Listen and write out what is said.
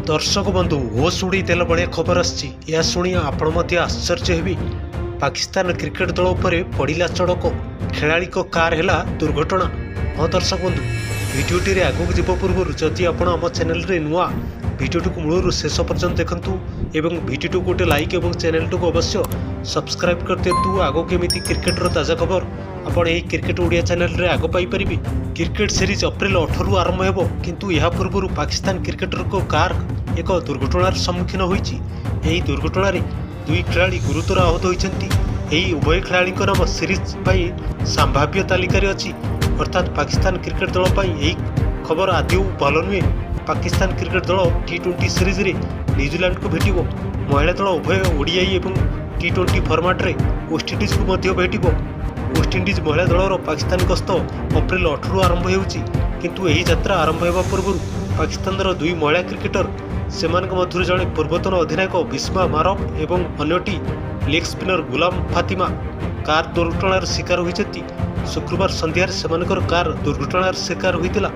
ଦର୍ଶକ ବନ୍ଧୁ, ହୋସ୍ ଉଡ଼େଇ ଦେଲା ଭଳିଆ ଖବର ଆସିଛି। ଏହା ଶୁଣି ଆପଣ ମଧ୍ୟ ଆଶ୍ଚର୍ଯ୍ୟ ହେବେ। ପାକିସ୍ତାନ କ୍ରିକେଟ ଦଳ ଉପରେ ପଡ଼ିଲା ଚଡ଼କ, ଖେଳାଳିଙ୍କ କାର୍ ହେଲା ଦୁର୍ଘଟଣା। ହଁ ଦର୍ଶକ ବନ୍ଧୁ, ଭିଡ଼ିଓଟିରେ ଆଗକୁ ଯିବା ପୂର୍ବରୁ ଯଦି ଆପଣ ଆମ ଚ୍ୟାନେଲରେ ନୂଆ, ଭିଡ଼ିଓଟିକୁ ମୂଳରୁ ଶେଷ ପର୍ଯ୍ୟନ୍ତ ଦେଖନ୍ତୁ ଏବଂ ଭିଡ଼ିଓଟିକୁ ଗୋଟେ ଲାଇକ୍ ଏବଂ ଚ୍ୟାନେଲଟିକୁ ଅବଶ୍ୟ ସବସ୍କ୍ରାଇବ୍ କରିଦିଅନ୍ତୁ। ଆଗକୁ ଏମିତି କ୍ରିକେଟର ତାଜା ଖବର ଆପଣ ଏହି କ୍ରିକେଟ ଓଡ଼ିଆ ଚ୍ୟାନେଲରେ ଆଗ ପାଇପାରିବେ। କ୍ରିକେଟ ସିରିଜ୍ ଅପ୍ରିଲ 18ରୁ ଆରମ୍ଭ ହେବ, କିନ୍ତୁ ଏହା ପୂର୍ବରୁ ପାକିସ୍ତାନ କ୍ରିକେଟରଙ୍କ କାର୍ ଏକ ଦୁର୍ଘଟଣାର ସମ୍ମୁଖୀନ ହୋଇଛି। ଏହି ଦୁର୍ଘଟଣାରେ ଦୁଇ ଖେଳାଳି ଗୁରୁତର ଆହତ ହୋଇଛନ୍ତି। ଏହି ଉଭୟ ଖେଳାଳିଙ୍କ ନାମ ସିରିଜ୍ ପାଇଁ ସମ୍ଭାବ୍ୟ ତାଲିକାରେ ଅଛି। ଅର୍ଥାତ୍ ପାକିସ୍ତାନ କ୍ରିକେଟ ଦଳ ପାଇଁ ଏହି ଖବର ଆଦୌ ଭଲ ନୁହେଁ। ପାକିସ୍ତାନ କ୍ରିକେଟ ଦଳ ଟି-20 ସିରିଜରେ ନ୍ୟୁଜିଲାଣ୍ଡକୁ ଭେଟିବ। ମହିଳା ଦଳ ଉଭୟ ଓଡିଆଇ ଏବଂ ଟି-20 ଫର୍ମାଟରେ ୱେଷ୍ଟଇଣ୍ଡିଜକୁ ମଧ୍ୟ ଭେଟିବ। ୱେଷ୍ଟଇଣ୍ଡିଜ ମହିଳା ଦଳର ପାକିସ୍ତାନ ଗସ୍ତ ଅପ୍ରିଲ 18ରୁ ଆରମ୍ଭ ହେଉଛି, କିନ୍ତୁ ଏହି ଯାତ୍ରା ଆରମ୍ଭ ହେବା ପୂର୍ବରୁ ପାକିସ୍ତାନର ଦୁଇ ମହିଳା କ୍ରିକେଟର, ସେମାନଙ୍କ ମଧ୍ୟରୁ ଜଣେ ପୂର୍ବତନ ଅଧିନାୟକ ବିସ୍ମା ମାରଫ ଏବଂ ଅନ୍ୟଟି leg spinner Ghulam Fatima, car ଦୁର୍ଘଟଣାର ଶିକାର ହୋଇଛନ୍ତି। ଶୁକ୍ରବାର ସନ୍ଧ୍ୟାରେ ସେମାନଙ୍କର କାର୍ ଦୁର୍ଘଟଣାର ଶିକାର ହୋଇଥିଲା।